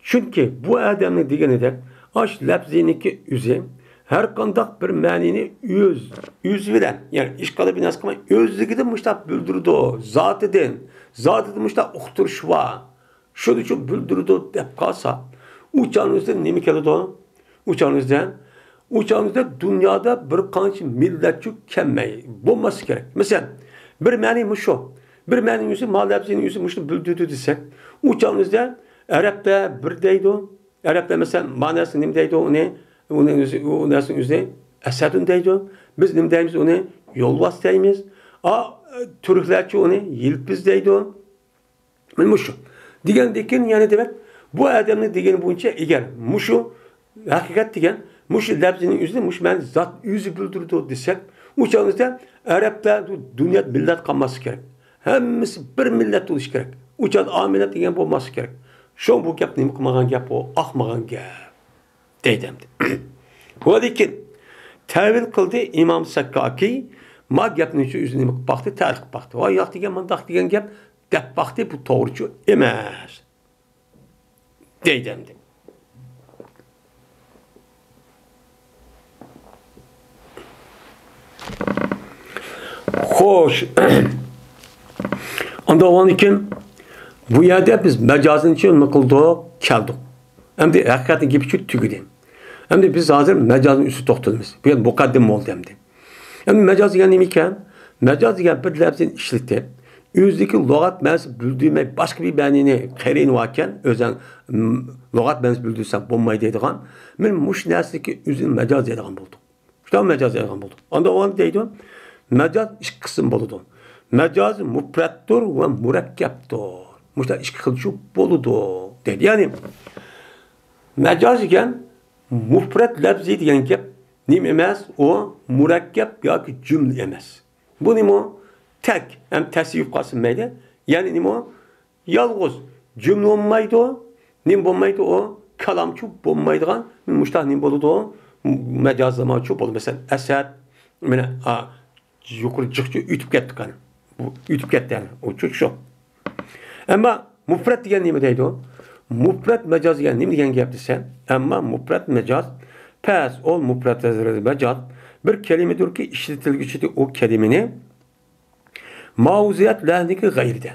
چۈنكى بۇ ئادەمنىڭ دېگىنىدەك، ئاش لەپزىنىڭكى ئۆزى ھەر قانداق بىر مەنىنى ئۆز، ئۆزى بىلەن، يەنى ئىشقىلىپ بىناسى قىلماي، ئۆزلۈكىدىن مۇشۇنداق بىلدۈرىدۇ، زاتىدىن، زاتىدىن مۇشۇنداق ئۇقتۇرۇش بار. شۇنىڭ ئۈچۈن بىلدۈرىدۇ دەپ قالسا، ئۇ چاغنىڭ ئۆزىدە نېمە كېلىدۇ؟ ئۇ چاغنىڭ ئۆزىدە، ئۇ چاغنىڭ ئۆزىدە دۇنيادا بىر قانچە مىللەتچۇ كەلمەي، بولماسلىقى كېرەك. مەسىلەن، بىر مەنى مۇشۇ. بىر مەنىنىڭ ئۆزى، ما لەپزىنىڭ ئۆزى مۇشۇنى بىلدۈرىدۇ دېسەك، ئۇ چاغنىڭ ئۆزىدە ئەرەبلەر بىر دەيدۇ. ئەرەبلەر مەسىلەن، مەنىسى نېمە دەيدۇ ئۇنى؟ ئۇنى ئۆزى، ئۇ نەرسىنىڭ ئۆزى ئەسەدۇن دەيدۇ. بىز نېمە دەيمىز ئۇنى؟ يولۋاس دەيمىز. ئا، تۈركلەرچە ئۇنى يىلپىز دەيدۇ. مانا مۇشۇ. دېگەندىكىن، يەنى دېمەك، بۇ ئادەمنىڭ دېگىنى بويىچە، ئەگەر مۇشۇ ھەقىقەت دېگەن، مۇشۇ لەپزىنىڭ ئۆزىنى، مۇشۇ مەنىنى زات ئۆزى بىلدۈرىدۇ دېسەك، ئۇ چاغدا ئەرەبلەر، دۇنيا مىللەت قالماسلىقى كېرەك. ھەممىسى بىر مىللەت بولۇشى كېرەك. ئۇ چاغدا ئا مىللەت دېگەن بولماسلىقى كېرەك. شۇڭا بۇ گەپ نېمە قىلمىغان گەپ، ئۇ ئاقمىغان گەپ. دەيدۇ ئەمدى. ۋەلىكىن تەۋىل قىلدى ئىمام سەككاكى، ما گەپنى شۇ ئۆزى نېمە قىلىپ باقتى، تەرىپ قىلىپ باقتى. ۋاي، ياق دېگەن، مۇنداق دېگەن گەپ دەپ باقتى، بۇ توغرىچۇ ئەمەس. دەيدۇ ئەمدى. خوش. ئاندىن كېيىن بۇ يەردە بىز مەجازنىچۇ نېمە قىلدۇق؟ كەلدۇق. ئەمدى ھەقىقەتنىڭ گېپىچۇ تۈگىدى. ئەمدى بىز ھازىر مەجازنىڭ ئۈستىدە توختىلىمىز. بۇ يەردە مۇقەددىمە بولدى ئەمدى. ئەمدى مەجاز دېگەن نېمە ئىكەن؟ مەجاز دېگەن بىر لەپزىنى ئىشلىتىپ، ئۆزىدىكى لۇغەت مەنىسى بىلدۈرمەي باشقا بىر مەنىنى قېرىنى باركەن، ئۆزەڭ، م، لۇغەت مەنىسى بىلدۈرسەڭ بولمايدۇ دەيدىغان، مانا مۇشۇ نەرسىدىكى ئۆزىنى مەجاز دەيدىغان بولدۇق. شۇنداق مەجاز دەيدىغان بولدۇق. ئاندىن ئۇ دەيدۇ، مەجاز ئىككى قىسىم بولىدۇ. مەجاز مۇپرەتتۇر ۋە مۇرەككەپتۇر. مۇشۇنداق ئىككى خىلچۇ بولىدۇ دەيدۇ. يەنى مەجاز دېگەن مۇپرەت لەپزى دېگەن گەپ نېمە ئەمەس؟ ئۇ مۇرەككەپ ياكى جۈملە ئەمەس. بۇ نېمە؟ تەك ھەم تەسۋىپ قالسا مەيلى. يەنى نېمە؟ يالغۇز جۈملە بولمايدۇ. نېمە بولمايدۇ ئۇ؟ كالامچۇ بولمايدىغان مۇشۇنداق نېمە بولىدۇ؟ مەجازلىماچۇ بولىدۇ. مەسىلەن، ئەسەد، مانا، ئا، يۇقىرى جىقچۇ ئۆتۈپ كەتتى قانا. بۇ ئۆتۈپ كەتتى يەنى. ئۇ چۇ شۇ. ئەمما مۇپرەت دېگەن نېمە دەيدۇ؟ مۇپرەت مەجاز دېگەن نېمە دېگەن گەپ دېسە، ئەمما مۇپرەت مەجاز، پەس ئول مۇپرەت مەجاز بىر كەلىمىدۇركى، ئىشلىتىلگۈچىدە ئۇ كەلىمىنى ماۋزۇئەت لەھنىكى غەيرىدە.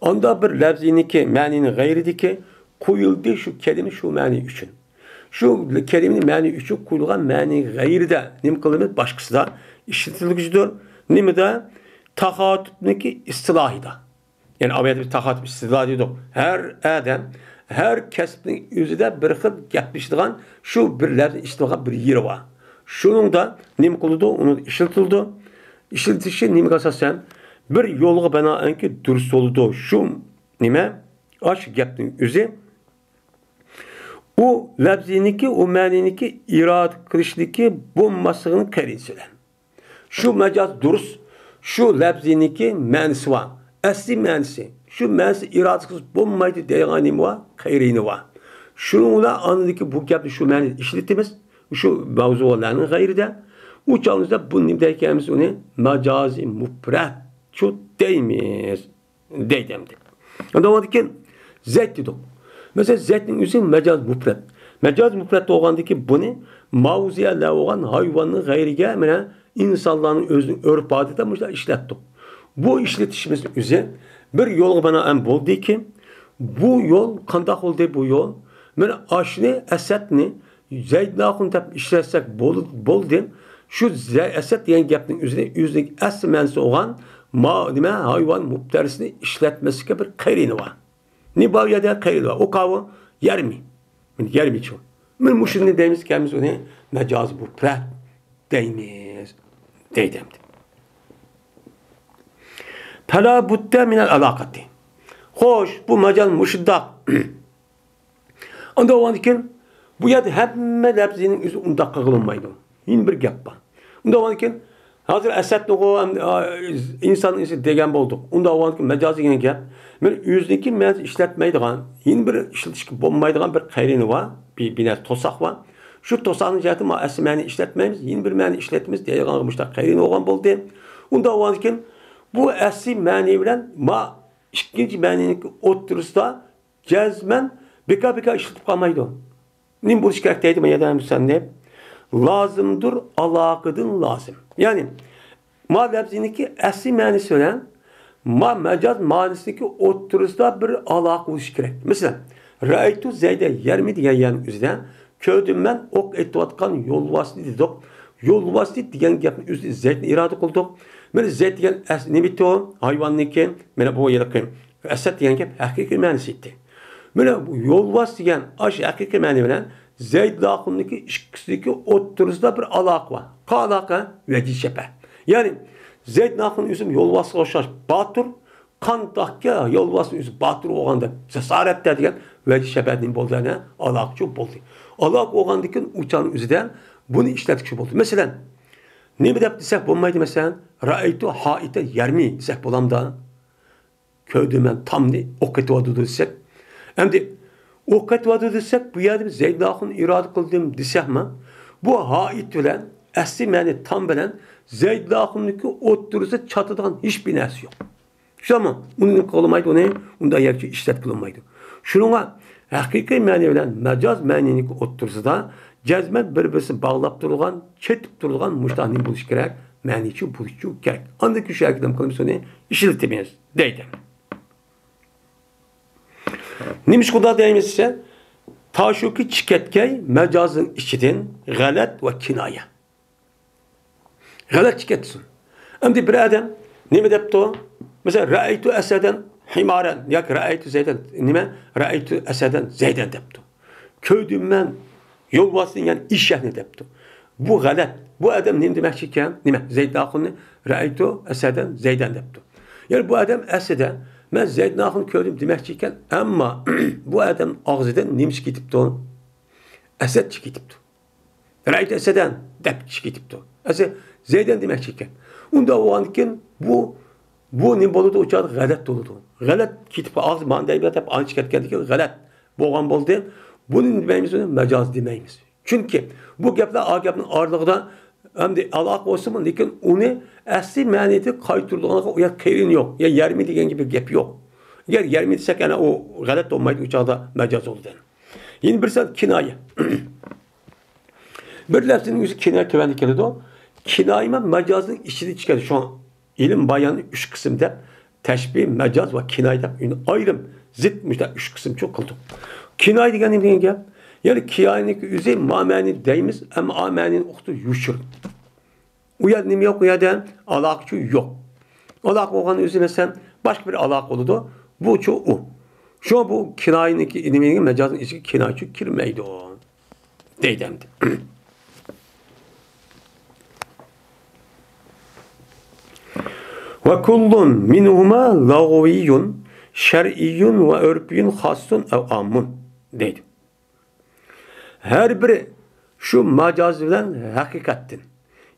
ئاندا بىر لەپزىنىكى مەنىنى غەيرىدىكى قويۇلدى شۇ كەلىمە شۇ مەنى ئۈچۈن. شۇ كەلىمىنى مەنى ئۈچۈن قويۇلغان مەنى غەيرىدە نېمە قىلىمىز؟ باشقىسىدا ئىشلىتىلگۈچىدۇر. نېمىدە؟ تاخاتۇبنىكى ئىستىلاھىدا. يەنى ئاۋۇ يەردە بىز تاخاتۇب ئىستىلاھى دېدۇق. ھەر ئادەم، ھەر كەسىپنىڭ ئۆزىدە بىر خىل گەپلىشىدىغان، شۇ بىر لەپزنى ئىشلىتىدىغان بىر يېرى بار. شۇنىڭدا نېمە قىلىدۇ؟ ئۇنى ئىشلىتىلىدۇ. ئىشلىتىشى نېمىگە ئاساسەن؟ بىر يولغا بىنائەنكى دۇرۇس بولىدۇ. شۇ نېمە؟ ئاشۇ گەپنىڭ ئۆزى ئۇ لەپزىنىكى، ئۇ مەنىنىكى ئىرادە قىلىشنىكى بولماسلىقىنىڭ قەرىنىسى بىلەن. شۇ مەجاز دۇرۇس، شۇ لەپزىنىكى مەنىسى بار. ئەسلى مەنىسى، شۇ مەنىسى ئىرادە قىلسا بولمايدۇ دەيدىغان نېمە بار؟ قەرىنە بار. شۇنىڭ بىلەن ئاندىكى بۇ گەپنى شۇ مەنىدە ئىشلىتىمىز. شۇ ماۋزۇلارنىڭ غەيرىدە. ئۇ چاغىمىزدا بۇ نېمە دەيكەنمىز ئۇنى؟ مەجازى مۇپرەتچۇ دەيمىز. دەيدۇ ئەمدى. ئاندىن كېيىن زەيت دېدۇق. مەسىلەن، زەيتنىڭ ئۆزى مەجاز مۇپرەت. مەجاز مۇپرەت بولغاندىكى بۇنى ماۋزۇئەلەر بولغان ھايۋاننىڭ غەيرىگە، مانا، ئىنسانلارنىڭ ئۆزىنىڭ ئۆرپ-ئادىتىدە مۇشۇنداق ئىشلەتتۇق. بۇ ئىشلىتىشىمىزنىڭ ئۆزى بىر يولغا بىنائەن بولدىكى، بۇ يول قانداق بولدى بۇ يول؟ مانا ئاشۇنى، ئەسەدنى، زەيدىن ئاخۇن دەپ ئىشلەتسەك بول-، بولدى. شۇ زە-، ئەسەد دېگەن گەپنىڭ ئۆزىنى، ئۆزىنىڭ ئەسلى مەنىسى بولغان ما-، نېمە، ھايۋان مۇپتەرىسىنى ئىشلەتمەسلىككە بىر قەرىنە بار. نېمە بار ئۇ يەردە قەرىنە بار؟ ئۇ قاۋۇ يەرمى. يەرمىچۇ. مانا مۇشۇنى دەيمىز، كەلمىز ئۇنى مەجاز مۇپرەت. دەيمىز، دەيدۇ ئەمدى. پەلا بۇددە مىنەل ئالاقەتى. خوش، بۇ ماجال مۇشۇنداق. ئۇنداق بولغاندىكىن، بۇ يەردە ھەممە لەپزىنىڭ ئۆزى ئۇنداق قىلغىلى بولمايدۇ. يەنە بىر گەپ بار. ئۇنداق بولغاندىكىن، ھازىر ئەسەتنىغۇ، ئا، ئىنسان ئىسى دېگەن بولدۇق. ئۇنداق بولغاندىكىن، مەجاز دېگەن گەپ، مەن ئۆزىنىڭكى مەنىسى ئىشلەتمەيدىغان، يەنە بىر ئىشلىتىشكە بولمايدىغان بىر قەرىنە بار، بىر، بىر نەرسە توساق بار. شۇ توساقنىڭ جەھەتتىن ما ئەسلى مەنىنى ئىشلەتمەيمىز، يەنە بىر مەنىنى ئىشلەتىمىز دەيدىغان مۇشۇنداق قەرىنە بولغان بولدى. ئۇنداق بولغاندىكىن، بۇ ئەسلى مەنى بىلەن ما ئىككىنچى مەنىنىڭكى ئوتتۇرىسىدا جەزمەن بىكار-بىكار ئىشلىتىپ قالمايدۇ. نېمە بولۇشى كېرەك دەيدۇ، ما يەردە مۇسەننىپ؟ لازىمدۇر، ئالاقىدىن لازىم. يەنى، ما لەپزىنىڭكى ئەسلى مەنىسى بىلەن ما مەجاز مەنىسىنىڭكى ئوتتۇرىسىدا بىر ئالاقە بولۇشى كېرەك. مەسىلەن، رەئەيتۇ زەيدەن يەرمى دېگەن يەرنىڭ ئۆزىدە كۆردۈم مەن ئوق ئېتىۋاتقان يولۋاسنى دېدۇق. يولۋاسنى دېگەن گەپنىڭ ئۆزى زەيدنى ئىرادە قىلدۇق. مانا زەيد دېگەن ئەس-، نېمە ئىدى ئۇ؟ ھايۋاننىڭكى، مانا بۇ ھېلىقى ئەسەد دېگەن گەپ ھەقىقىي مەنىسى ئىدى. مانا بۇ يولۋاس دېگەن ئاشۇ ھەقىقىي مەنى بىلەن زەيد ئاخۇننىڭكى ئىككىسىنىڭكى ئوتتۇرىسىدا بىر ئالاقە بار. قالاقە ۋەجى شەپە. يەنى زەيد ئاخۇن ئۆزىمۇ يولۋاسقا ئوخشاش باتۇر، قانداقكى يولۋاسنىڭ ئۆزى باتۇر بولغان دەپ جاسارەتتە دېگەن ۋەجى شەپە نېمە بولدى؟ يەنە ئالاقىچۇ بولدى. ئالاقە بولغاندىكىن ئۇ چاغنىڭ ئۆزىدە بۇنى ئىشلەتكۈچى بولدى. مەسىلەن، نېمە دەپ دېسەك بولمايدۇ؟ مەسىلەن، رەئەيتۇ ھائىتەن يەرمى دېسەك بولامدا؟ كۆردۈم مەن تامنى ئوق ئېتىۋاتىدۇ دېسەك. ئەمدى ئوق ئېتىۋاتىدۇ دېسەك، بۇ يەردە بىز زەيدۇن ئاخۇننى ئىرادە قىلدىم دېسەكمۇ، بۇ ھائىت بىلەن ئەسلى مەنى تام بىلەن زەيدۇن ئاخۇننىڭكى ئوتتۇرىسىدا چاتىدىغان ھېچبىر نەرسە يوق. شۇنداقمۇ؟ ئۇنى نېمە قىلالمايدۇ، ئۇنى ئۇنداق يەرگىچە ئىشلەتكىلى بولمايدۇ. شۇنىڭغا ھەقىقىي مەنى بىلەن مەجاز مەنىنىڭكى ئوتتۇرىسىدا جەزمەن بىر-بىرسى باغلاپ تۇرىدىغان، چېتىپ تۇرىدىغان مۇشۇنداق نېمە بولۇشى كېرەك؟ مەنىچۇ بولۇشى كېرەك. ئاندىن كېيىن شۇ ھەرىكەت نېمە قىلىمىز، ئۇنى ئىشلىتىمىز دەيدۇ. نېمىشقا ئۇنداق دەيمىز دېسە، تاشۇكى چىقىپ كەتكەي مەجازنىڭ ئىچىدىن غەلەت ۋە كىنايە. غەلەت چىقىپ كەتسۇن. ئەمدى بىر ئادەم نېمە دەپتۇ؟ مەسىلەن، رەئەيتۇ ئەسەدەن ھىمارەن ياكى رەئەيتۇ زەيدەن، نېمە؟ رەئەيتۇ ئەسەدەن زەيدەن دەپتۇ. كۆردۈم مەن يولۋاسنى، يەنى ئېشەكنى دەپتۇ. بۇ غەلەت. بۇ ئادەم نېمە دېمەكچى ئىكەن؟ نېمە؟ زەيدۇن ئاخۇننى رەئەيتۇ ئەسەدەن زەيدەن دەپتۇ. يەنى بۇ ئادەم ئەسلىدە مەن زەيدۇن ئاخۇننى كۆردۈم دېمەكچى ئىكەن، ئەمما بۇ ئادەم ئاغزىدىن نېمە چىقىپ كېتىپتۇ؟ ئەسەد چىقىپ كېتىپتۇ. رەئەيتۇ ئەسەدەن دەپ چىقىپ كېتىپتۇ. ئەسلى زەيدەن دېمەكچى ئىكەن. ئۇنداق بولغاندىكىن بۇ، بۇ نېمە بولىدۇ؟ ئۇ چاغدا غەلەت بولىدۇ. غەلەت كېتىپ ئاغزى ماندەيمە دەپ ئانچە كەتكەندىكىن غەلەت بولغان بولدى. بۇنى نېمە دەيمىز؟ ئۇنى مەجاز دېمەيمىز. چۈنكى بۇ گەپلەر ئا گەپنىڭ ئارىلىقىدا ئەمدى ئالاقە بولسىمۇ، لېكىن ئۇنى ئەسلى مەنىدە قايتۇرىدىغانغا ئۇ يەر قېرىن يوق. يا يەرمى دېگەن گەپ يوق. ئەگەر يەرمى دېسەك، ئەنە ئۇ غەلەت بولمايدۇ، ئۇ چاغدا مەجاز بولىدۇ. يەنە بىرسى كىنايە. بىر لەپزىنىڭ ئۆزى كىنايە تۆۋەندە كېلىدۇ. كىنايە مەجازنىڭ ئىچىدە چىقىدۇ. شۇڭا ئىلىم باياننى ئۈچ قىسىم دەپ، تەشبىھ، مەجاز ۋە كىنايە دەپ ئايرىم، زىت مۇشۇنداق ئۈچ قىسىمچۇ قىلدۇق. كىنايە دېگەن نېمە دېگەن گەپ؟ يەنى كىنايەنىڭكى ئۆزى ما مەنى دەيمىز، ئەمما ئا مەنىنى ئۇقتۇرۇپ يوشۇرۇن. ئۇ يەردە نېمە يوق؟ ئۇ يەردە ئالاقىچۇ يوق. ئالاقە بولغان ئۆزى، مەسىلەن، باشقا بىر ئالاقە بولىدۇ. بۇچۇ ئۇ. شۇ بۇ كىنايىنىڭكى، نېمىنىڭ، مەجازنىڭ ئىچىگە كىنايىچۇ كىرمەيدۇ. دەيدۇ ئەمدى. وكل منهما لغوي شرعي وعرفي خاص أو عام دەيدۇ. ھەر بىرى شۇ مەجاز بىلەن ھەقىقەتتىن،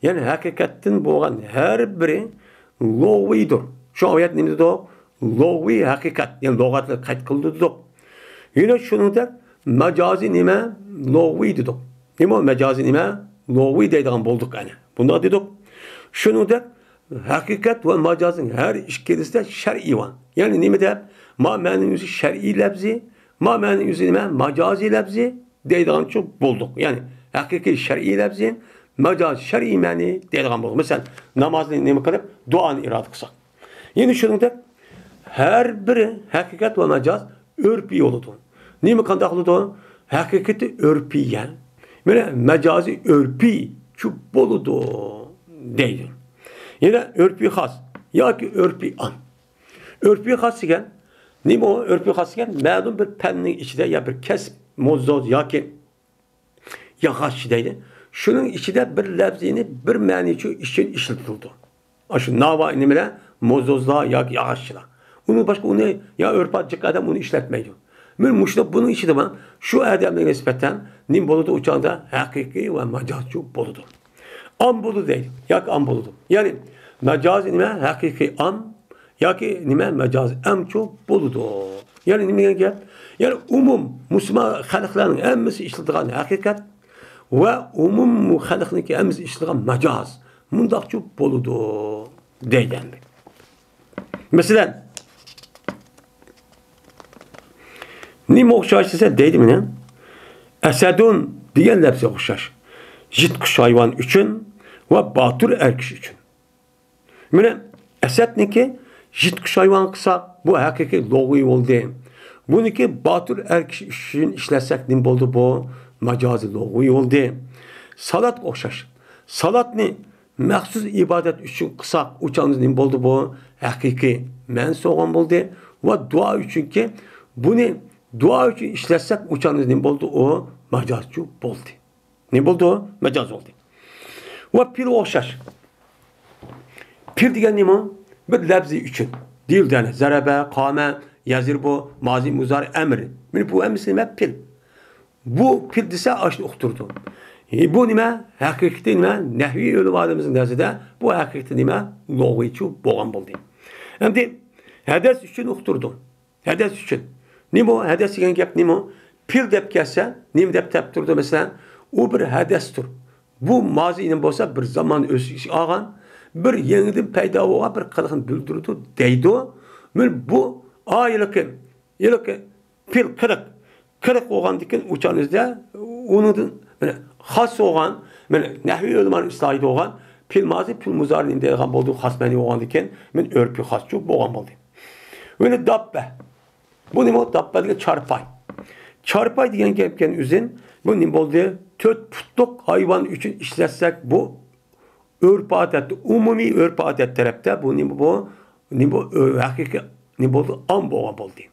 يەنى ھەقىقەتتىن بولغان ھەر بىرى لۇغۋىيدۇر. شۇ ئايەت نېمە دېدۇق؟ لۇغۋىي ھەقىقەت، يەنى لۇغەتلەر قەيت قىلىدۇ دېدۇق. يەنە شۇنىڭدەك مەجازىي نېمە؟ لۇغۋىي دېدۇق. نېمە ئۇ مەجازىي نېمە؟ لۇغۋىي دەيدىغان بولدۇق ئەنە. بۇنداق دېدۇق. شۇنىڭدەك ھەقىقەت ۋە مەجازنىڭ ھەر ئىككىلىسىدە شەرئىي بار. يەنى نېمە دەپ؟ ما مەنىنىڭ ئۆزى شەرئىي لەپزى، ما مەنىنىڭ ئۆزى نېمە؟ مەجازىي لەپزى دەيدىغانچۇ بولدۇق. يەنى ھەقىقىي شەرئىي لەپزى، مەجاز شەرئىي مەنى دەيدىغان بولدۇق. مەسىلەن، نامازنى نېمە قىلىپ، دۇئانى ئىرادە قىلساق. يەنە شۇنىڭدەك ھەر بىرى ھەقىقەت ۋە مەجاز ئۆرپىي بولىدۇ. نېمە قانداق بولىدۇ؟ ھەقىقىتى ئۆرپىيە، مانا مەجازى ئۆرپىيچۇ بولىدۇ دەيدۇ. يەنە ئۆرپىي خاس ياكى ئۆرپىي ئام. ئۆرپىي خاس دېگەن نېمە ئۇ؟ ئۆرپىي خاس دېگەن مەلۇم بىر پەننىڭ ئىچىدە يا بىر كەسىپ، موزدوز ياكى ياغاچ دەيدۇ. شۇنىڭ ئىچىدە بىر لەپزىنى بىر مەنى ئۈچۈن ئىشلىتىلىدۇ. ئاشۇ ناۋا نېمىلەر؟ موزدۇزلار ياكى ياغاچچىلار. ئۇنىڭ باشقا ئۇنى يا ئۆرپ-ئادەت جىق ئادەم ئۇنى ئىشلەتمەيدۇ. مەن مۇشۇنداق بۇنىڭ ئىچىدە بار. شۇ ئادەملەرگە نىسبەتەن نېمە بولىدۇ؟ ئۇ چاغدا ھەقىقىي ۋە ماجازچۇ بولىدۇ. ئام بولىدۇ دەيدۇ. ياكى ئام بولىدۇ. يەنى ماجازىي نېمە؟ ھەقىقىي ئام ياكى نېمە؟ ماجازىي ئامچۇ بولىدۇ. يەنى نېمە دېگەن گەپ؟ يەنى ئومۇم مۇسۇلمان خەلقلەرنىڭ ھەممىسى ئىشلىتىدىغان ھەقىقەت ۋە ئومۇم خەلقنىڭكى ھەممىسى ئىشلىتىدىغان ماجاز مۇنداقچۇ بولىدۇ دەيدۇ ئەمدى. مەسىلەن، نېمە ئوخشاش دېسە دەيدۇ مانا، ئەسەدۇن دېگەن لەپزىگە ئوخشاش. يىرتقۇچ ھايۋان ئۈچۈن ۋە باتۇر ئەر كىشى ئۈچۈن. مانا ئەسەدنىكى يىرتقۇچ ھايۋان قىلساق، بۇ ھەقىقىي لۇغىۋى بولدى. بۇنىڭكى باتۇر ئەر كىشى ئۈچۈن ئىشلەتسەك نېمە بولدى بۇ؟ ماجازىي لۇغىۋى بولدى. سالاتقا ئوخشاش. سالاتنى مەخسۇس ئىبادەت ئۈچۈن قىلساق، ئۇ چاغدا نېمە بولدى بۇ؟ ھەقىقىي مەنىسى بولغان بولدى. ۋە دۇئا ئۈچۈنكى بۇنى دۇئا ئۈچۈن ئىشلەتسەك، ئۇ چاغدا نېمە بولدى؟ ئۇ ماجازچۇ بولدى. نېمە بولدى ئۇ؟ ماجاز بولدى. ۋە پېئىلغا ئوخشاش. پېئىل دېگەن نېمە؟ بىر لەپزى ئۈچۈن. دېيىلدى يەنى. زەرەبە، قامە، يەزرىبۇ، مازى، مۇزارى، ئەمرى. مانا بۇ ھەممىسى نېمە؟ پېئىل. بۇ پېئىل دېسە ئاشۇنى ئۇقتۇرىدۇ. ئى، بۇ نېمە؟ ھەقىقىتى نېمە؟ نەھۋىي ئۆلىمالىرىمىزنىڭ نەزىرىدە بۇ ھەقىقىتى نېمە؟ لۇغىۋىچۇ بولغان بولدى. ئەمدى ھەدەس ئۈچۈن ئۇقتۇرىدۇ. ھەدەس ئۈچۈن. نېمە بۇ؟ ھەدەس دېگەن گەپ نېمە؟ پېئىل دەپ كەلسە، نېمە دەپ دەپ تۇرىدۇ؟ مەسىلەن، ئۇ بىر ھەدەستۇر. بۇ مازىي نېمە بولسا، بىر زامان ئۆز ئىچىگە ئالغان، بىر يېڭىدىن پەيدا بولغان بىر قىلىقنى بىلدۈرىدۇ دەيدۇ. مانا بۇ، ئا، ھېلىقى، ھېلىقى پېئىل قىلىق. قىلىق بولغاندىكىن ئۇچان ئىزدە، ئۇنىڭدىن، مانا، خاس بولغان، مانا، نەھۋىي ئۆلىمانىڭ ئىستىلاھىدا بولغان پېئىل مازىي، پېئىل مۇزارىنى دەيدىغان بولدى، خاس مەنىي بولغاندىكىن، مانا، ئۆرپىي خاسچۇ بولغان بولدى. مانا داپپە. بۇ نېمە؟ داپپا دېگەن چارپاي. چارپاي دېگەن گەپكەن ئۈزۈن، بۇ نېمە بولدى؟ تۆت پۇتلۇق ھايۋان ئۈچۈن ئىشلەتسەك، بۇ ئۆرپ-ئادەتتە، ئومۇمىي ئۆرپ-ئادەت تەرەپتە بۇ نېمە بۇ؟ نېمە بۇ؟ ئۆ-، ھەقىقىي نېمە بولدى؟ ئام بولغان بولدى.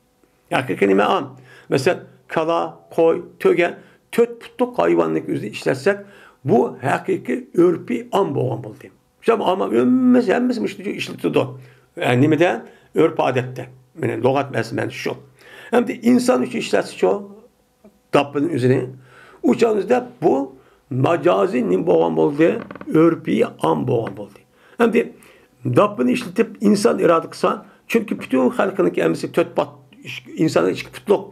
ھەقىقىي نېمە ئام؟ مەسىلەن، كالا، قوي، تۆگە، تۆت پۇتلۇق ھايۋاننىڭ ئۆزىنى ئىشلەتسەك، بۇ ھەقىقىي ئۆرپىي ئام بولغان بولدى. شۇ ئام ھەممىسى، ھەممىسى مۇشۇ ئىشلىتىدۇ. ئە، نېمىدە؟ ئۆرپ-ئادەتتە. مانا لۇغەت مەسىلەن شۇ. ئەمدى ئىنسان ئۈچۈن ئىشلەتسىچۇ؟ داپپىنىڭ ئۆزىنى. ئۇ چاغدا بۇ ماجازىي نېمە بولغان بولدى؟ ئۆرپىي ئام بولغان بولدى. ئەمدى داپپىنى ئىشلىتىپ ئىنسان ئىرادە قىلسا، چۈنكى پۈتۈن خەلقنىڭكى ھەممىسى تۆت پات-، ئىش-، ئىنساننىڭ ئىككى پۇتلۇق،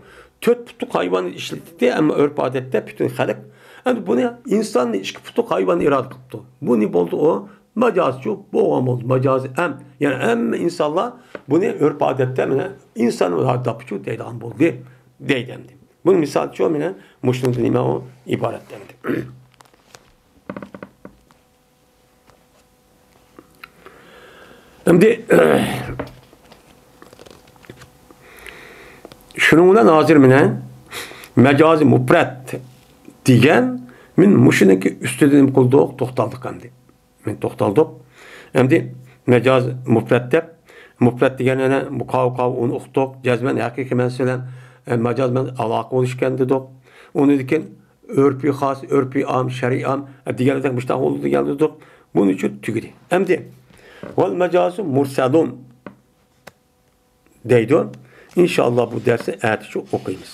تۆت پۇتلۇق ھايۋاننى ئىشلىتىدۇ، ئەمما ئۆرپ-ئادەتتە پۈتۈن خەلق. ئەمدى بۇنى ئىنساننى ئىككى پۇتلۇق ھايۋاننى ئىرادە قىپتۇ. بۇ نېمە بولدى ئۇ؟ ماجازچۇ بولغان بولدى. ماجازىي ئەم. يەنى ھەممە ئىنسانلار بۇنى ئۆرپ-ئادەتتە مانا ئىنسان داپپىچۇ دەيدىغان بولدى. دەيدۇ ئەمدى. بۇنىڭ مىسالىچۇ مانا مۇشۇنىڭدىن نېمە ئۇ ئىبارەت ئەمدى. ئەمدى، شۇنىڭ بىلەن ھازىر مانا مەجازى مۇپرەت دېگەن، مەن مۇشۇنىڭكى ئۈستىدە نېمە قىلدۇق؟ توختالدۇق ئەمدى. مەن توختالدۇق. ئەمدى مەجاز مۇپرەت دەپ، مۇپرەت دېگەن يەنە بۇ قاۋ، قاۋ، ئۇنى ئۇقتۇق. جەزمەن ھەقىقىي مەنىسى بىلەن، ئە، مەجاز بىلەن ئالاقە بولۇشكەن دېدۇق. ئۇنىڭدىن كېيىن ئۆرپىي خاس، ئۆرپىي ئام، شەرئىي ئام، ئە، دېگەندەك مۇشۇنداق بولىدۇ دېگەن دېدۇق. بۇنىڭ ئۈچۈن تۈگىدى. ئەمدى ۋەل مەجازۇ مۇرسەلۇن دەيدۇ. ئىنشائاللا بۇ دەرسنى ئەتىچۇ ئوقۇيمىز.